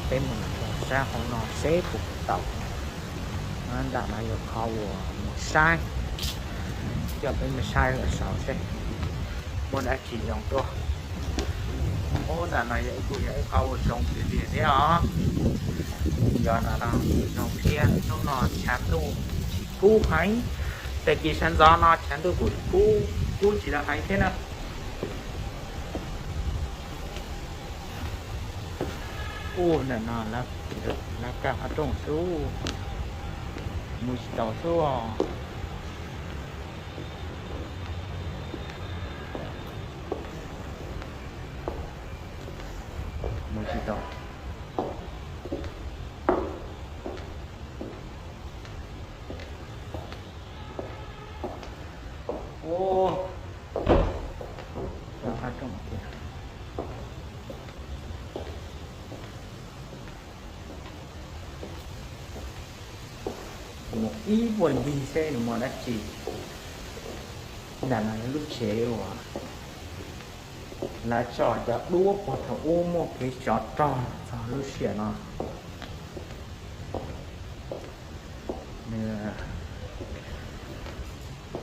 Peb mus rau sab hauv no seb puas tau. Ntawm no yog qhov uas mus saib, coj peb mus saib lawm saud seb muaj dab tsi zoo tuaj. Ub, ntawm no yog ib qho uas zoo tiag tiag thiab os. Yog no no zoo thiab, hnub no tshav ntuj tsis kub heev. Tag kis sawv ntxov no tshav ntuj kuj kub, kub tsis tau heev thiab na. Ub, ntawm no lawv kaj qhov rooj xwb, mus tsis tau xwb. Mus tsis tau. Ub, kaj qhov rooj tiag. Mus ib puag ncig seb nws muaj dab tsi. Ntawm no yog lub tsev uas lawv tso cov duab puag thaum ub muaj kev tsov rog txog lub sij hawm no.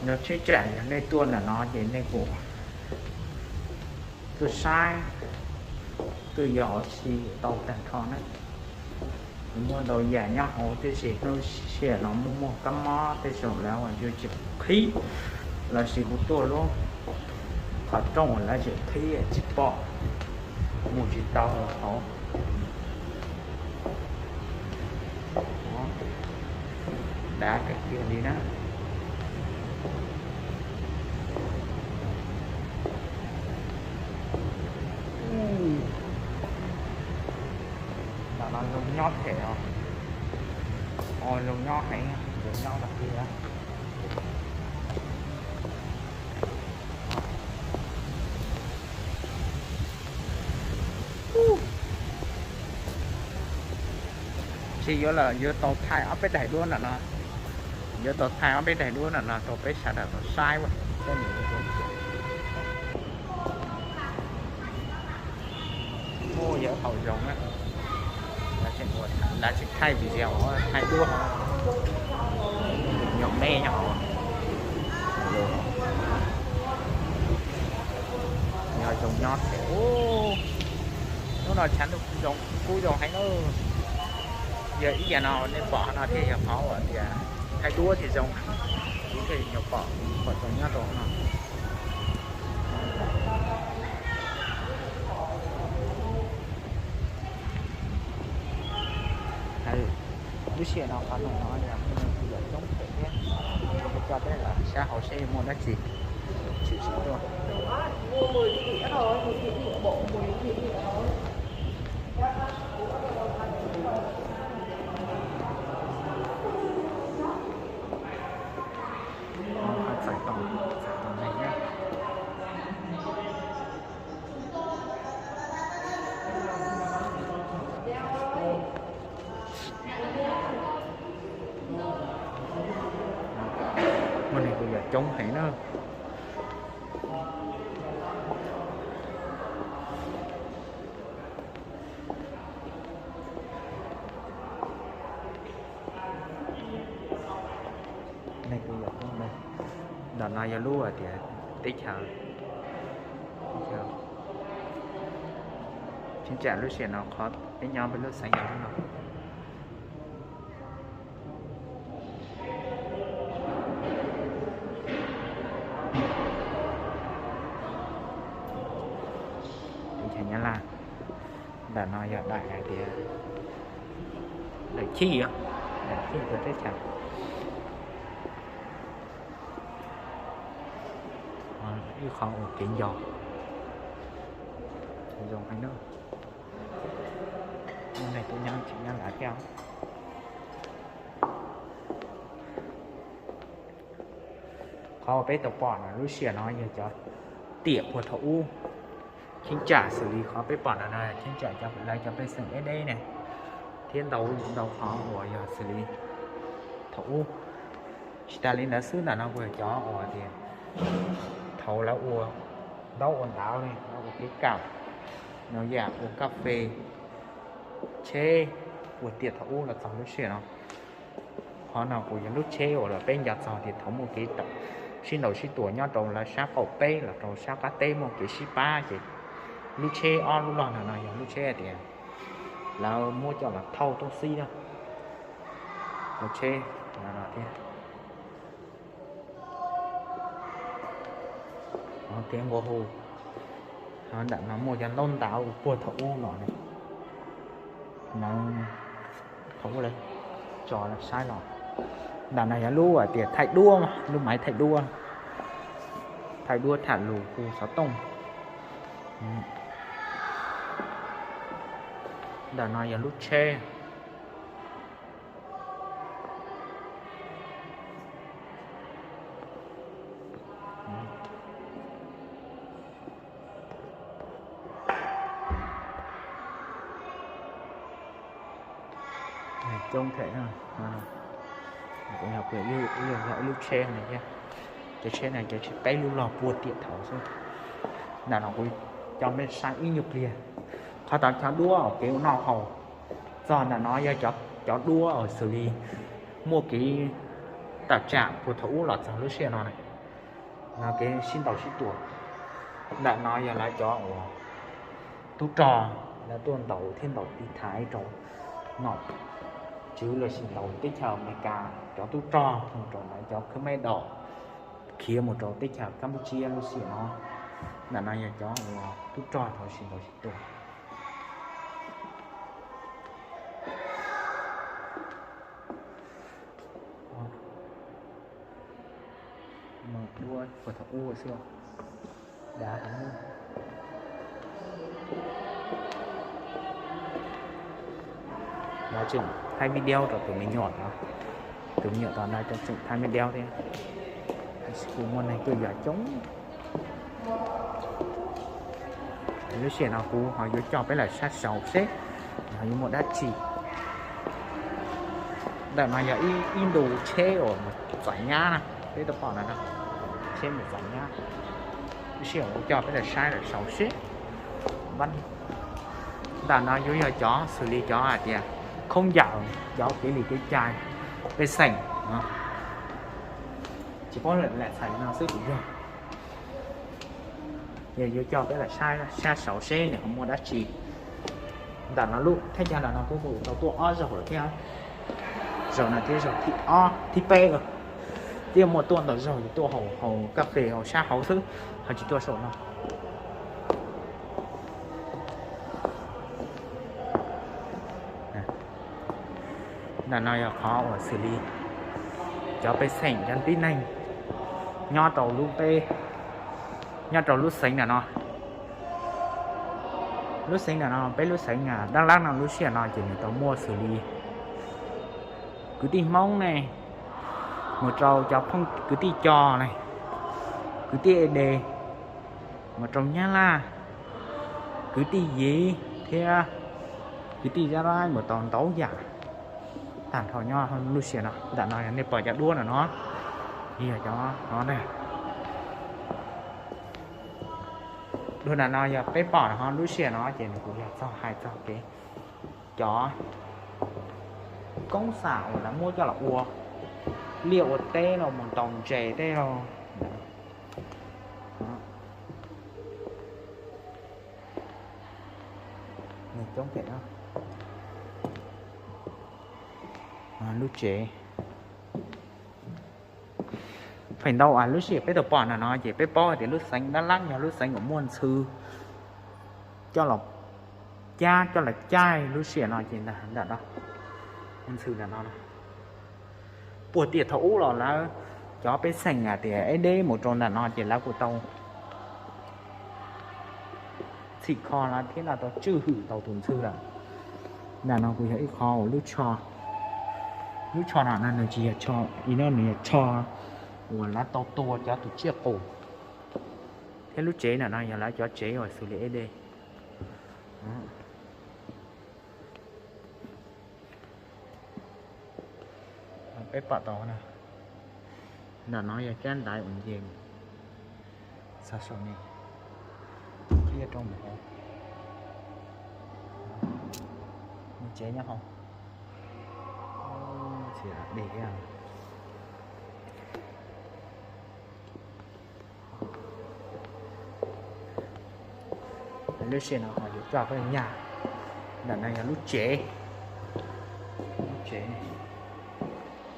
Nws cheeb tsam yog nej tuaj ntawm no ces nej kuj tuaj saib, tuaj yos ua si tau tag nrho na. Nws muaj ntau yam nyob hauv tiam sis lub sij hawm no muaj muaj kab mob tej zaum lawv yuav tsis qhib, lossis kuv tuaj lub qhov rooj uas lawv tseem qhib tsis pom, mus tsis tau hauv. Dav kawg kiag li na. Ntawm no zoo nyob them os. Zoo nyob heev, zoo nyob tas li. Tsis yuav lawm, yuav tau thaij ob peb daim duab ntawm no. Yuav tau thaij ob peb daim duab ntawm no rau peb sawv daws tau saib. Ub, yog hauv zoov na. Lawv tseem thaij video, thaij duab. Nyuam me nyob hauv. Yog zoo nyob thiab. Hnub no tshav ntuj zoo, kub zoo heev na. Yog ib yam no nej pom no thiaj yog qhov uas tias thaij duab thiaj zoo. Kuv thiaj yuav pom, pom zoo nyob rau no. Lub sij hawm no qhov no yog coob phem thiab, coj peb los saib hauv seb muaj dab tsi tshwm sim tuaj. Txais tos, txais tos neeg na. Muaj neeg tus yam coob heev na. Neeg tus yam coob heev. Ntawm no yog lub hais tias teb chaws, teb chaws, cheeb tsam lub sij hawm no qhov peb nyob peb lub xeev yog lub no. Teb chaws Nyab Laj. Ntawm no yog daim hais tias daim chij, daim chij rau teb chaws. Ib qho ua kev nco zoo heev na. Neeg tuaj nyob tseem nyob lawm thiab. Qhov uas peb tau pom no lub sij hawm no yog cov tiam puag thaum ub. Cheeb tsam xws li qhov peb pom no no cheeb tsam lawv cov pej xeem deb deb ne, thiab ntau ntau qhov uas yog xws li thaum ub. Tsis tas li ntawd xwb, ntawm no kuj yog cov uas tias thaum lawv ua ntaub ua ntawv ne, lawv ua kev kawm, no yam ua kas fes, Tsheb uas tiam thaum ub los txog lub sij hawm no. Qhov no kuj yog lub tsheb uas peb nco txog tias thaum muaj kev sib ntaus sib tua nyob rau lawv sab qaum teb los rau sab qab teb muaj kev sib pab ces lub tsheb ob lub log no no yog lub tsheb hais tias lawv muab coj los thauj tub xib na. Lub tsheb no no thiab. Thiab nqua hu, ntawm no muaj cov ntaub ntawv puag thaum ub no ne. Lawv, thaum ub lawv tso lawv saib los. Ntawm no yog lub hais tias thaij duab, lub maiv thaij duab, thaij duab tham lus hu xov tooj. Ntawm no yog lub tsheb. Coob thiab, yog ib lub tsheb no thiab. Cov tsheb no cov tsheb peb lub log puag tiam thaum xwb. Ntawm no kuv coj peb saib ib nyuag pliag. Qhov tod cov duab uas kev ua noj haus, txog ntawm no yog cov duab uas xws li muaj kev tawm tsam puag thaum ub los txog lub sij hawm no na. No kev sib ntaus sib tua. Ntawm no yog lawv cov uas tub rog, lawv tuaj ntaus thiab ntaus tiv thaiv rau nom tswv los sis ntaus teb chaws Amelikas cov tub rog mus rau lawv cov Khmer Đỏ khiav mus rau teb chaws Kampuchia lub sij hawm no. Ntawm no yog cov uas tub rog thaum sib ntaus sib tua. Duab puag thaum ub xwb. Dav heev. Lawv tseem thaij video rau tus me nyuam tod, tus me nyuam tod lawv tseem thaij video thiab. Kuj muaj neeg tuaj yos coob. Lub sij hawm no kuv ho yuav coj peb los saib saud seb ho yuav muaj dab tsi. Ntawm no yog ib ntu tsheb uas mus txais nyab na, peb tuaj pom no, tsheb mus txais nyab. Lub sij hawm kuv coj peb los saib lawm saud seb. Ntawm no yuav yog cov xws li cov hais tias khoob yawm, cov kev li kev cai pej xeem. Tsis paub lam txhais no xwb kuv yog Yog yuav coj peb los saib sab saud seb nws ho muaj dab tsi. Ntawm no lub thaj chaw ntawm no kuj tau tuaj ob zaug lawm thiab. Zaum no thiab zaug thib ob thib peb lawm. Twb muaj tuaj ntau zaug ces tuaj haus, haus kas fes haus sab hauv xwb, ho tsis tuaj saum no. Ntawm no yog qhov uas xws li cov pej xeem cov tib neeg nyob rau lub peb, nyob rau lub xeev ntawm no. Lub xeev ntawm no peb lub xeev Dab Lab no lub sij hawm no ces nws tau muaj xws li kwv tij Hmoob ne, mus rau cov phooj kwv tij Co ne, kwv tij Ede, mus rau Nyab Laj, kwv tij Yiv thiab kwv tij Zab Lab mus tau ntau yam tag nrho nyob lub sij hawm no. Ntawm no yog nej pom cov duab ntawm no, yog cov no na. Dua ntawm no yog peb pom no lub sij hawm no ces nws kuj yog txog hais txog kev cov koob xam uas lawv muab coj los ua liaj ua teb los mus ntaus ntses tej los. Lub tsev, feem ntau lub sij hawm peb tau pom ntawm no ces peb paub hais tias lub xeev Dab Lab yog lub xeev uas muaj ntxhw coj los cab coj los caij lub sij hawm no ces ntawm no, ntxhw ntawm no. Puag tiam thaum ub los lawv cov pej xeem hais tias eb deb mus rau ntawm no ces lawv kuj tau txhim kho lawv thiab lawv tau tswj hwm tau tus ntxhw lawm. Ntawm no kuj yog ib qho uas lub tsho, lub tsho no nws tsis yog tsho ib no, nws yog tsho uas lawv tau tua cov tus tsiaj qus. Thiab lub tsev ntawm no yog lawv cov tsev uas xws li eb deb. Peb pom tau na, ntawm no yog cab ntaiv uas nce mus txog saum no, thiab rau mus hauv. Tsev nyob hauv. Txiv de. Lub sij hawm no ho yuav coj peb nyag. Ntawm no yog lub tsev, lub tsev,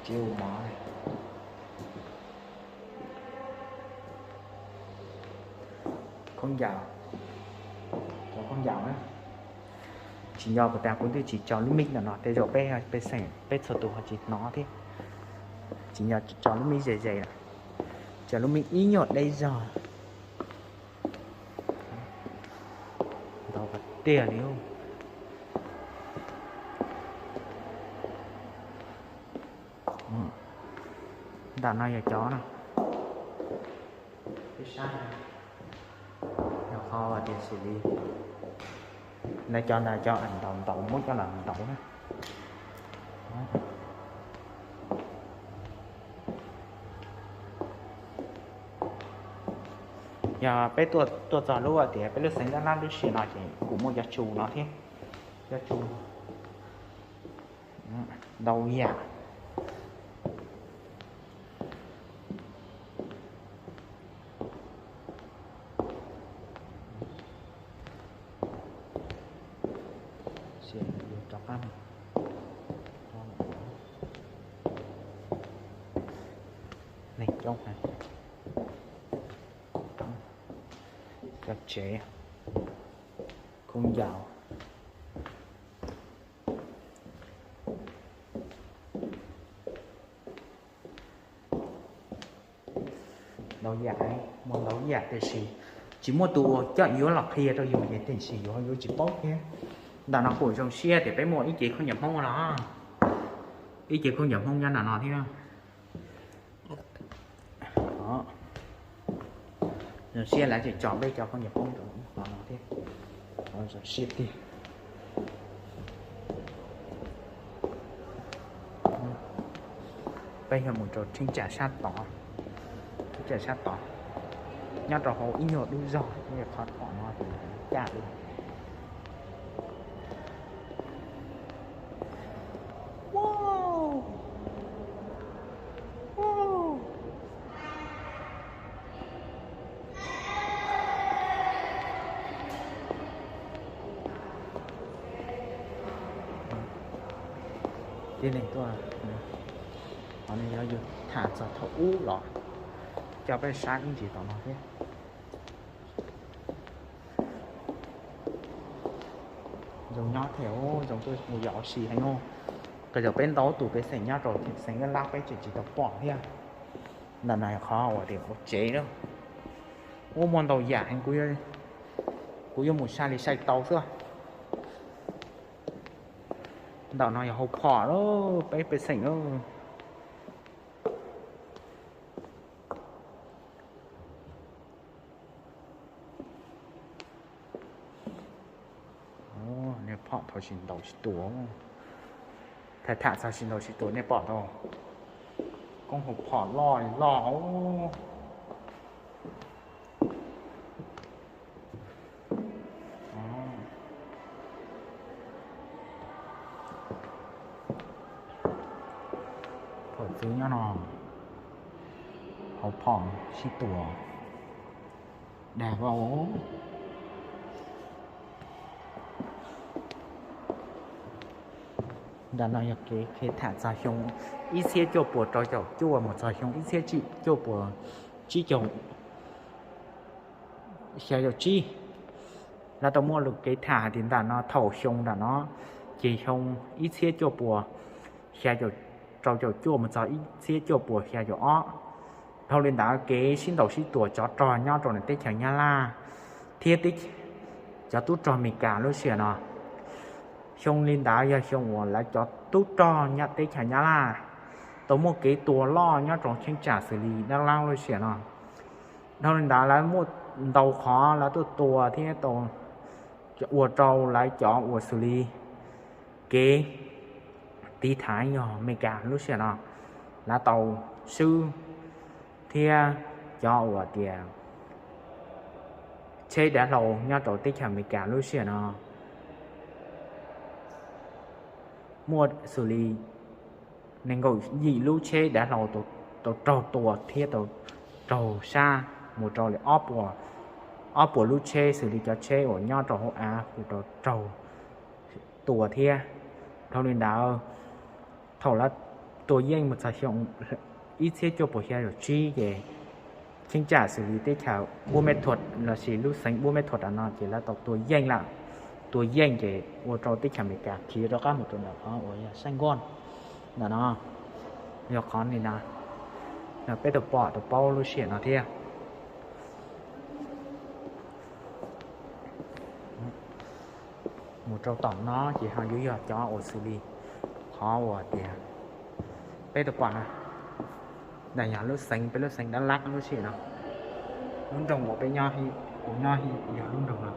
tsev ua mov, khoob ncaws, khoob ncaws na. Tsis nco kuv tas kuv twb tsis tso lub mic ntawm no, tej zaum peb, peb xeem peb txhua tus ho tsis hnov thiab. Tsis nco tso lub mic ze ze lawm, tso lub mic ib nyuag deb zog. Ntau tiag li. Ntawm no yog cov no, peb saib, yog qhov tias xws li lawv cov ntawd cov ntau ntau muab coj los ntaus na. Yog peb tuaj, tuaj txog lub tias peb lub xeev Nyab Laj lub sij hawm no ces kuj muaj cov tsu no thiab, cov tsu ntau yam. Rov qab, neeg coob, cov tsev, khoob ncaws. Ntau yam, muaj ntau yam tiam sis tsis muaj tus uas coj yuav los qhia rau yus ces tiam sis yus yuav tsis paub thiab. Ntawm no kuj zoo siab tias peb muaj ib cev khaub ncaws Hmoob no, ib cev khaub ncaws Hmoob nyob ntawm no thiab. Zoo siab lawv tseem tso peb cov khaub ncaws Hmoob rau no thiab. Zoo siab tiag. Peb yog mus rau cheeb tsam sab tod, cheeb tsam sab tod, nyob rau hauv ib nyuag dub zog, qhov tom no ces caj li. Tib neeg tuaj, qhov no yog yus tham txog thaum ub los coj peb saib ib ntsis tom no thiab. Zoo nyob thiab, zoo tuaj mus yos ua si heev. Qhov zaum peb ntau tus pej xeem nyob rau xeev Nyab Laj peb tseem tsis tau pom thiab. Ntawm no qhov uas tias ua tsev na, ua muaj ntau yam heev, kuv yuav mus saib li saib tau xwb. Ntawm no yog hauv phom lawm, peb pej xeem lawm. Nej phom thaum tsis ntaus sib tua, tham tham txog tsis ntaus sib tua nej pom tau, koob hauv phom loj li loj. Phom txwv nyob no, hauv phom sib tua dag vau. Ntawm no yog kev, kev tham txog xyoo ib txhiab cuaj puas rau caum cuaj mus txog xyoo ib txhiab cuaj puas tsib caug, xya caum tsib. Lawv tau muaj lus kev tham hais tias ntawm no thaum xyoo ntawm no ces xyoo ib txhiab cuaj puas xya caum, rau caum cuaj mus txog ib txhiab cuaj puas xya caum ob. Dhau li ntawd kev sib ntaus sib tua tsov rog nyob rau teb chaws Nyab Laj thiab teb, cov tub rog Amelikas lub sij hawm no. Xyoo li ntawd yog xyoo uas lawv cov tub rog nyob teb chaws Nyab Laj tau muaj kev tua loj nyob rau cheeb tsam xws li Dab Laab lub sij hawm no. Dhau li ntawd lawv muaj ntau qhov lawv tuaj tua thiab tau ua rau lawv cov uas xws li kev tiv thaiv yog Amelikas lub sij hawm no lawv tau swb, thiab cov uas tias tsheb dav hlau nyob rau teb chaws Amelikas lub sij hawm no muaj xws li nees nkaum yim lub tsheb dav hlau tau raug tua thiab tau raug sab mus rau li ob puas lub tsheb xws li cov tsheb uas nyob rau hauv av kuj tau raug tua thiab. Dhau li ntawd, thaum lawv tua yeej mus txog xyoo ib txhiab cuaj puas xya caum tsib ces cheeb tsam xws li teb chaws Buab Meb Thuam lossis lub xeev Buab Meb Thuam no ces lawv tau tua yeej lawm. Tua yeej ces ua rau teb chaws Amelikas khiav rov qab mus rau ntawm qhov uas yog Sab Nkoj ntawm no. Yog qhov li no, peb tau pom tau paub lub sij hawm no thiab. Mus rau tom no ces ho yuav yog cov uas xws li qhov uas tias peb tau pom na, ntawm yog lub xeev, peb lub xeev Dab Lab lub sij hawm no. Lub nroog uas peb nyob, kuv nyob yog lub nroog no.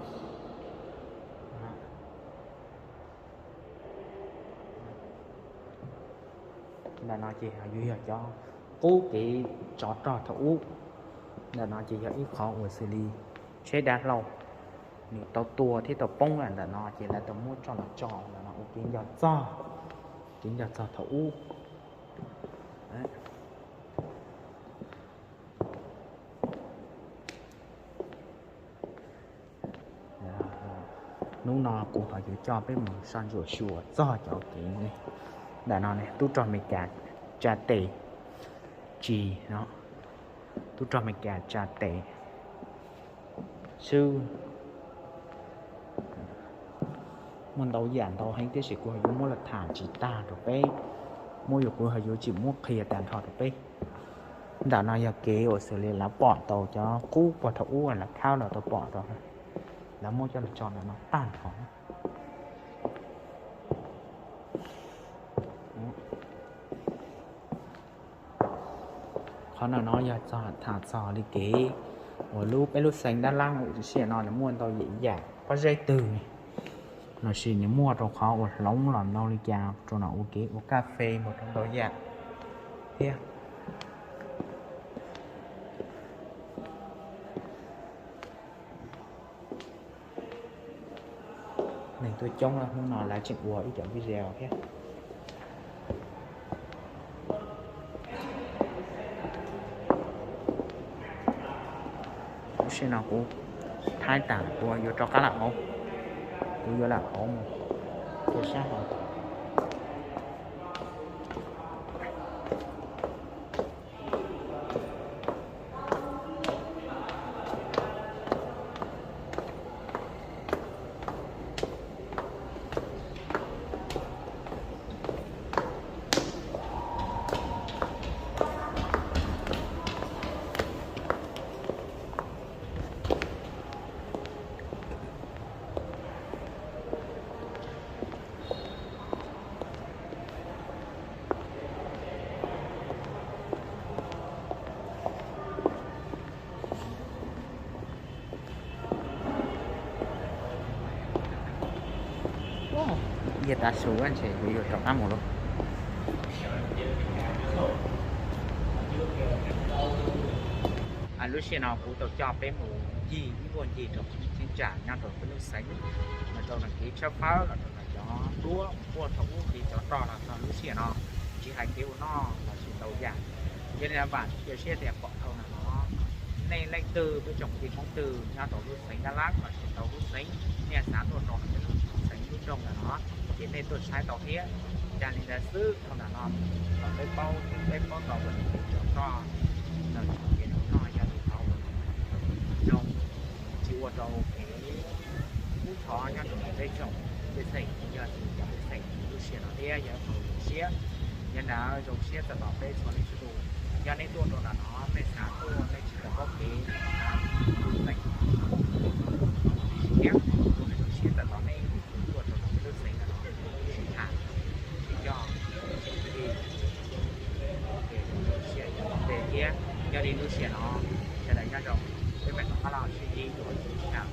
Ntawm no ces yuav yog cov qub kev tsov rog thaum ub. Ntawm no ces yog ib qhov uas xws li tsheb dav hlau nws tau tua thiab tau poob lawm ntawm no ces lawv tau muab coj los tso ntawm no ua kev nco txog, kev nco txog thaum ub. Hnub no kuv ho yuav coj peb mus soj ntsuam xyuas txog cov kev ntawm no, tub rog Amelikas tsa tes tsis no, tub rog Amelikas tsa tes xwb. Muaj ntau yam ntau heev tiam sis kuv ho yuav muab los tham tsis tag rau peb, muab yuav kuv ho yuav tsis muab qhia tag nrho rau peb. Ntawm no yog kev uas xws li lawv pom tau cov qub puag thaum ub lawv khawb los tau pom tau, lawv muab coj los tso ntawm no tag nrho. Qhov no no yog txog tham txog li kev uas lub, peb lub xeev Dab Lab lub sij hawm no nws muaj ntau yam pob zeb twg lossis nws muaj rau qhov uas hloov los ntau li cas rau no ua kev ua kaj fes mus rau ntau yam thiab. Neeg tuaj coob, hnub no lawv tseem ua ib cov video thiab. Lub sij hawm no kuv thaij tas kuv yuav rov qab lam hauv, kuv yuav lam hauv mus rau sab hauv. Yog tav su ntshe yuav yuav rov qab mus lauj. Lub sij hawm no kuv tau coj peb mus ncig ib vuag ncig rau cheeb tsam nyob rau peb lub xeev, los rau kev tshawb fawb, los rau cov duab puag thaum ub kev tsov rog los txog lub sij hawm no, tsis hais kev ua noj lossis ntau yam. Yog li ntawd vam thiab cia siab tias pom tau ntawm no nej leej twg, peb tsoom kwv tij Hmoob twg nyob rau lub xeev Dab Lab lossis ntau lub xeev, nej xav tuaj rau peb lub xeev lub nroog ntawm no ces nej tuaj saib tau thiab. Cas li ntawd xwb, thaum ntawm no kom peb paub, peb paub tau kev tsov rog, kev ua noj yog li thaum zoo, tsis ua rau kev kub thov nyob rau peb tsoom pej xeem, yog tias cov pej xeem lub sij hawm no thiab yog thaum zoo siab. Yog ntawd zoo siab txog rau peb txhua leej txhua tus, yog nej tuaj rau ntawm no nej xav tuaj nej tsis tau paub kev, xav tuaj xeem thiab, kuv zoo siab txog rau nej tuaj rau peb lub xeev no sib tham, sib coj, sib ua ke, zoo siab cov ntej thiab. Yog li lub sij hawm no sawv daws nyob zoo, peb mam rov qab los sib ntsib dua lwm lub sij hawm.